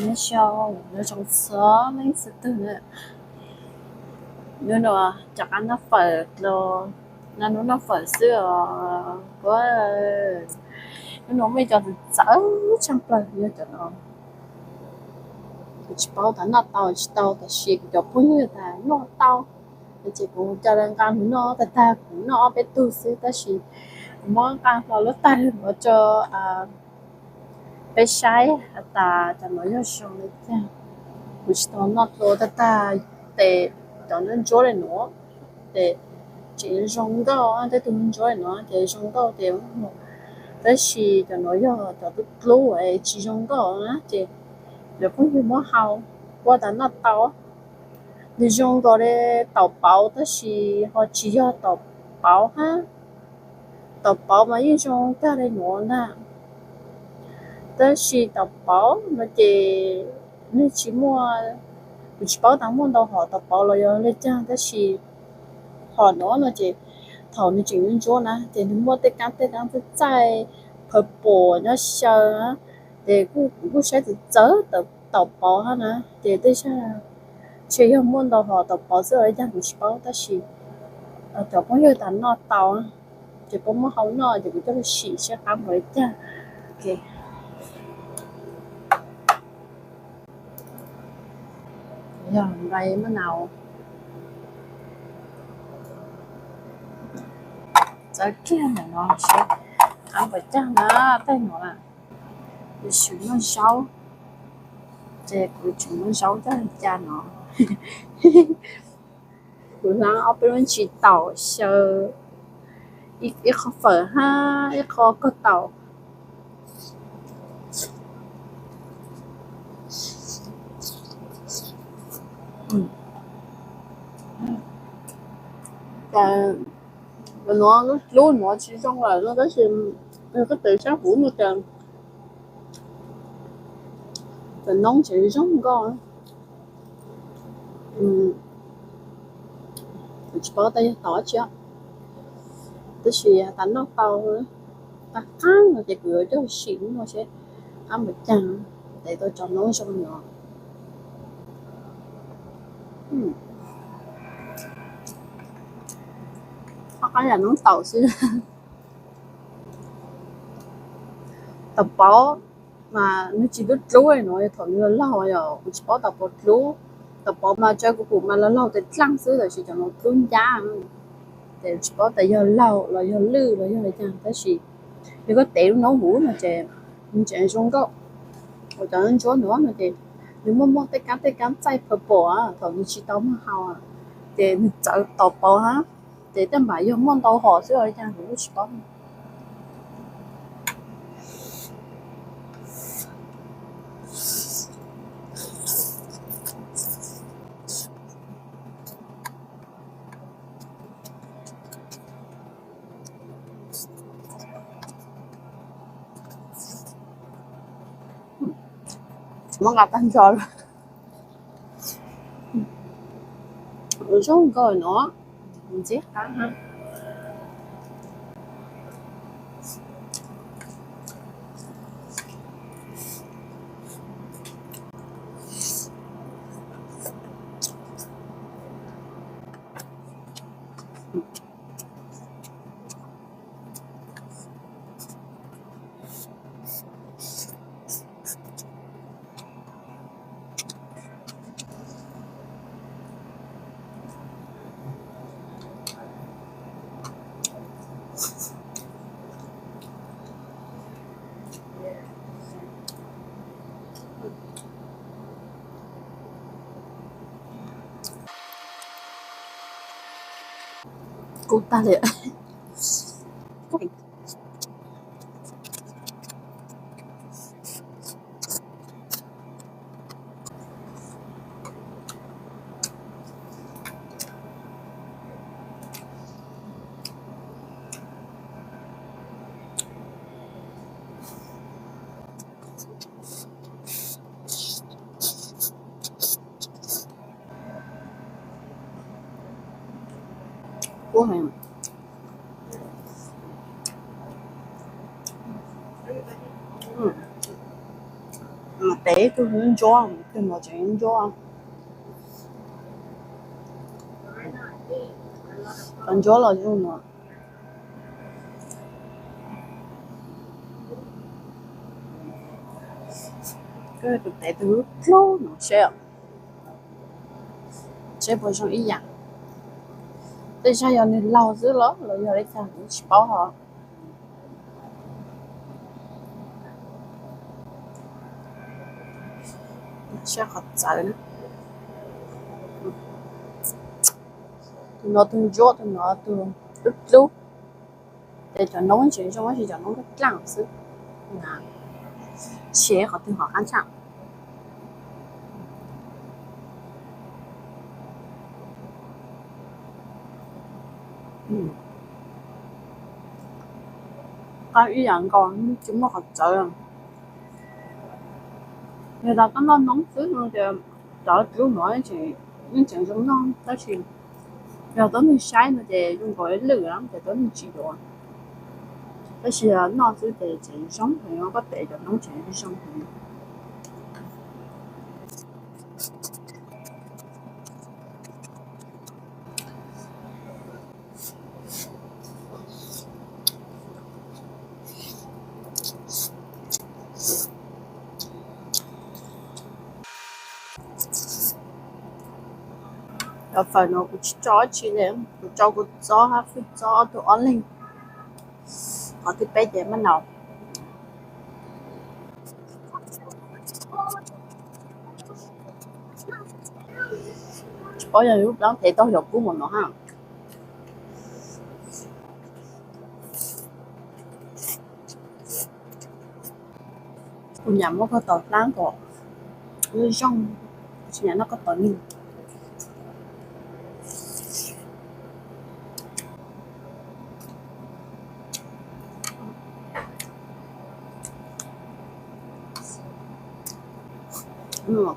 Nyob zoo, nyob zoo txhua leej txhua tus na. Hnub no rov qab noj fawm los, no hnub noj fawm xwb os. Hnub no muaj ib co txawv tshaj plaws yog cov no. Kuv tsis paub tas noj tau tsis tau, tab sis kuv cov phooj ywg tas noj tau. Ces kuv coj lawv nqa mus noj, tag tag kuv noj ob peb tug xwb, tab sis kuv muab nqa hlo lub tag rau peb saib tas cov no yog zoo li cas. Kuv tsis tau noj dua tag tag tes cov ntsuab ntsuab li no, ces tseem zoo nkauj, tej tug ntsuab li no ces zoo nkauj ces, tab sis cov no yog cov dub dlub tsis zoo nkauj na, ces cov phooj ywg muab hau, kuv tas noj tau. Nws zoo nkaus li taum pauv tab sis ho tsis yog taum pauv hab. Taum pauv mas yeej zoo tag li nuav ntag, tab sis taum pauv no ces nws tsis muaj, kuv tsis paub tas muaj ntau hom taum pauv los yog li cas, tab sis hom no no ces thaum nws tseem ntsuab na ces nws muaj tej kab tej kab txaij txaij purple nyob xyaw na, ces kuv kuj saib txawv txawv taum pauv hab na, ces tej zag ntshe yog muaj ntau hom taum pauv xwb los li cas kuv tsis paub, tab sis cov phooj ywg tas noj tau ces puab muab hau noj ces kuv coj lug sim saib qab npaum li cas. Yog nplai maj nau txawv kiag ntawm no, saib qab npaum li cas na, tej no na. Kuv tsis muaj zaub, ces kuv tsis muaj zaub coj li cas no. Kuv hlab ob peb lub ntsis taum xyaw ib qho fawm hab ib qho kog taum. Nuav lub dlub nuav tsis zoo lawm no, tab sis koj tes sab huv no cas cov noob tseem zoo nkauj. Kuv tsis paub tas yog taum dab tsi, tab sis tas noj tau, tas qab no ces kuv yuav coj sim no seb qab npaum cas, tes tau cov noob zoo no. Qab yam noob taum xwb. Taum pauv mas nws tsis dub dlub no, yog thaum nws laug laug yog kuv tsis paub taum pauv dlub. Taum pauv mas tsawg kuv pum mas laug laug tes dlaaj xwb, tab sis cov no dlub ncab, ces tsis paub tas yog laug los yog lwj los yog li cas, tab sis yog koj tes lub noob huv no ces nws tseem zoo nkauj. Ua cov ntsuab no no ces nws muaj muaj tej kab tej kab txaij purple thaum nws tsis tau muag hau, ces nws txawv taum pauv hab, ces tej npam yog muaj ntau hom xwb los li cas kuv kuj tsis paub. Muab nqa tag nrho lawm. Zoo nkauj no, ntxim qab hab. Kub tag li. Kub heev. Tes tus ntsuab, tus no tseem ntsuab. Cov ntsuab los zoo no. Tus tes tus dlub no seb, seb puas zoo ib yam. Tej zag yog nws laug xwb los los yog li cas kuv tsis paub hos. Saib qhov txawv na. Tus no tus ntsuab, tus no tus dlub dlub. Ces cov noob tseem zoo tab sis cov noob dlaaj xwb. Siab qhov twg hov qab tshaj. Qab ib yam nkaus, tsis muaj qhov txawv. Yog tas koj noj noob xwb no ces cov dlub no yeej tseem zoo noj tab sis yog tuab neeg saib no ces zoo nkaus ib lwm ces tuab neeg tsis yuav. Tab sis noj xwb ces tseem zoo, koj tes cov noob tseem zoo. Cov fawm no kuv tsis tso dab tsi li, kuv tso kuv txob hab fwj txob ob tug ob leeg, qhov thib peb ces maj nau. Tsis paub yog lub plaub ntev tau xyov kub mus no hab. Kuv nyam muab koj tom hlab kom zoo, tsis nyam noj koj tom nws.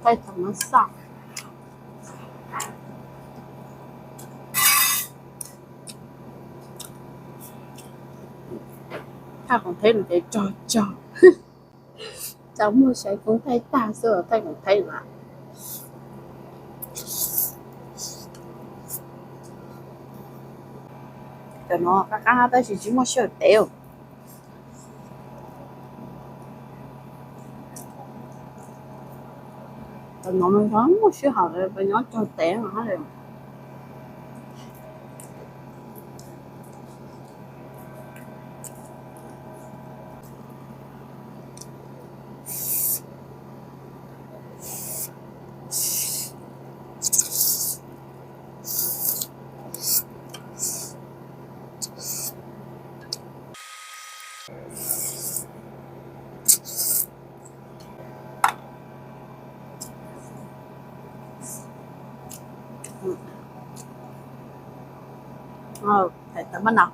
Qaij tag no xaj. Thaij qoom theb no ces tsog tsog. Tau muaj saib koob thaij tag xwb thaij qoom theb na. Cov no qab qab tab sis tsis muaj sij hawm tev. Cov no muaj sij hawm nyob tsog tev no hab. Thaij tau maj no.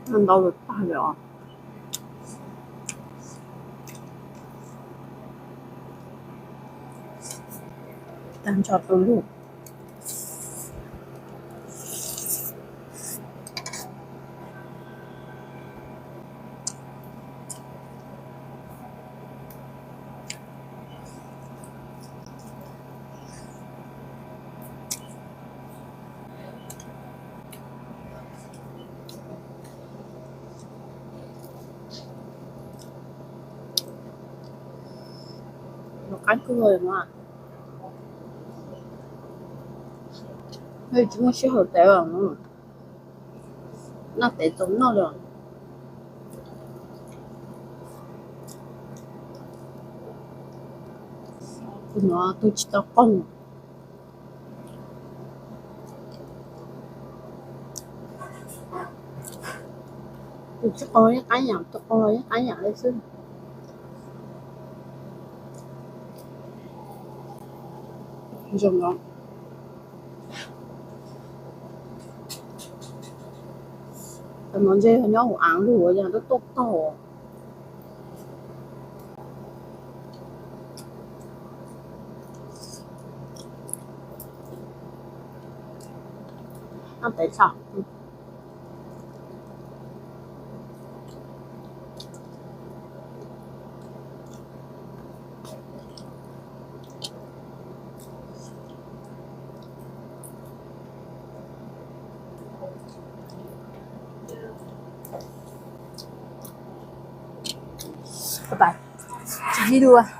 Ntau lawm tag li os. Tag nrho tus lug. Qab kawg no, tsis muaj sij hawm tev os. Noj pem txaus noj li. Tus no tus tsis tau qoog. Tus tsis qoog yeej qab yam, tus qoog los yeej qab yam li xwb. Zoo no. Cov no ntshe yog nyob hauv av lug yog tuaj tuaj taug. Noj pem tso. Tsis dib dua.